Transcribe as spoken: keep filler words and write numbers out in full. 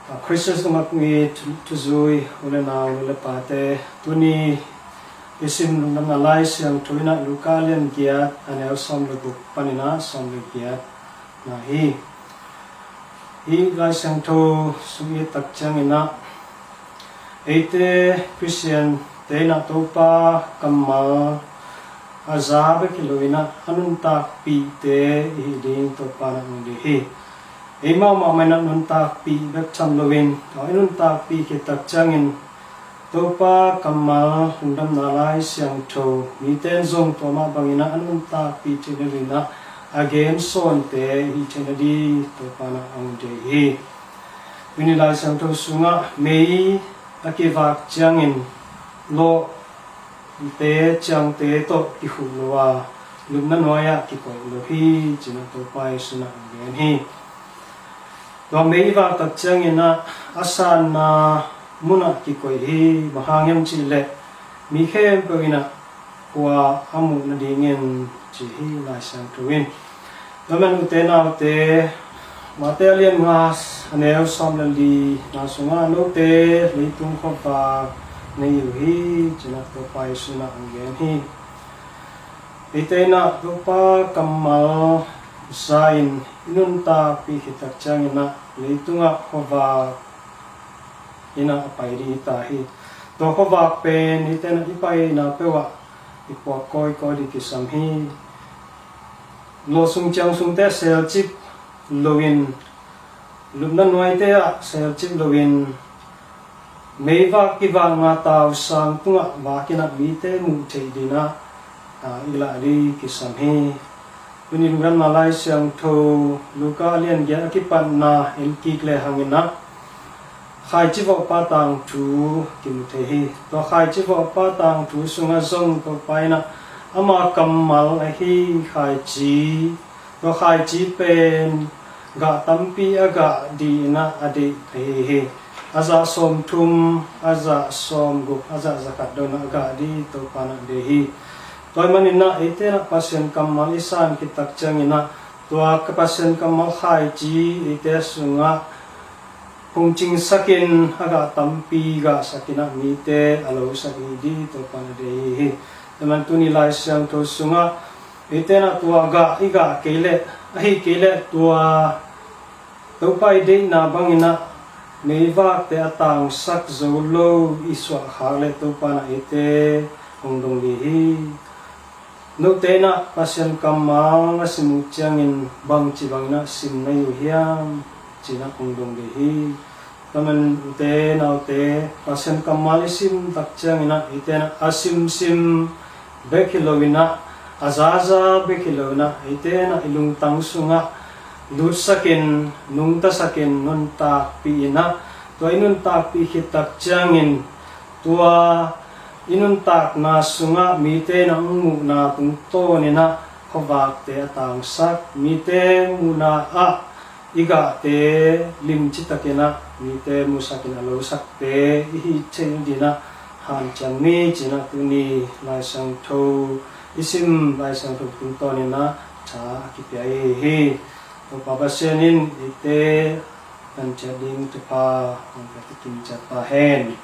Khrist Yesu tungah kong it thuzui u le nau, nu le pate, tuni i sim lungdamna Lai Siangtho in ah Luka lian giat, a neu sawm le guk panin ah sawm le giat na hi. Hih Lai Siangtho sung i et tak ciangin ah eite Khristian te in ah Topa kammal a za bek hi lo in ah a nuntakpihte i hih ding Topa in ah hong deih hi. Eimau mahmah in ah nuntakpih bek tham loin, tua i nuntakpih khit tak ciangin Topa kammal lungdamna Lai Siangtho mite in zong tua mah bangin ah a nuntakpih theih nadingin ah a gen sawnte i hih theih nading Topa in ah hong deih hi. Tuni Lai Siangtho sungah mei a kivak ciangin lawhte ciangte tawh kikhuh lo a, lupna nuai-ah kikoih lo hi, ci-in ah Topa Jesu in ah hong gen hi. Tua mei i vak tak ciangin ah a sanna munah kikoih hi. Bang hang hiam cih leh mi khempeuh in ah khua a muh nadingin, ci hi Lai Siangtho in. Tua man ute naute, Mate a lian nga, a neu sawm le li na sungah note leitung khuavak na hi uh hi, ci-in ah Topa Jesu in ah hong gen hi. Eite in ah Topa kammal za-in i nuntakpih khit tak ciangin ah leitungah khuavak in ah a pai ding hi ta hi. Tua khuavak pen eite in ah i paina peuh ah i puak kawikawi ding kisam hi. Lawsung ciangsungte selcip loin, lupna nuaite ah selcip loin, meivak kivakna tausang tungah vak in ah mite muh theih dingin ah, ah, i lah ding kisam hi. Tuni lungdamna Lai Siangtho Luka lian giat a kipatna en kik lehang in ah khaici vawhpa tangthu kimu thei hi. Tua khaici vawhpa tangthu sungah zong Topa in ah ama kammal ahi khaici, tua khaici pen gah tampi a gah dingin ah a deih ahi hi. A zah sawmthum, a zah sawmguk, a zah zakhat dong in ah a gah ding Topa in ah deih hi. Tua ahih manin ah eite in ah Pasian kammal i san khit tak ciangin ah tua Pasian kammal khaici eite sungah hong cingsakin a gah tampi gahsakin ah mite a losak i hih ding Topa in ah deih hi. Tua man tuni Lai Siangtho sungah eite in ah tua gah i gah kei leh, ahih kei leh tua Topa i deihna bangin ah meivakte a tangsak zo lo i suahkhak leh Topa in ah eite hong dong ding hi. Note in ah Pasian kammal na sim uh ciangin bangci bangin ah sim na hi uh hiam, ci-in ah hong dong ding hi. Tua man ute naute, Pasian kammal i sim tak ciangin ah eite in ah a simsim bek hi loin ah, a zaza bek hi loin ah, eite in ah i lungtang sungah lutsakin, nungtasakin, nuntakpih in ah, tua i nuntakpih khit tak ciangin tua i nuntakna sungah mite in ah hong muhna tungtawn in ah khuavakte a tangsak, mite muhna ah i gahte limci takin ah mite muhsakin a losakte i hih theih nadingin ah hanciam ni, ci-in ah tuni Lai Siangtho i sim Lai Siangtho tungtawn in ah tha a kipia i hi hi. Topa Pasian in eite hanciam ding thupha hong pia takin ciat ta hen.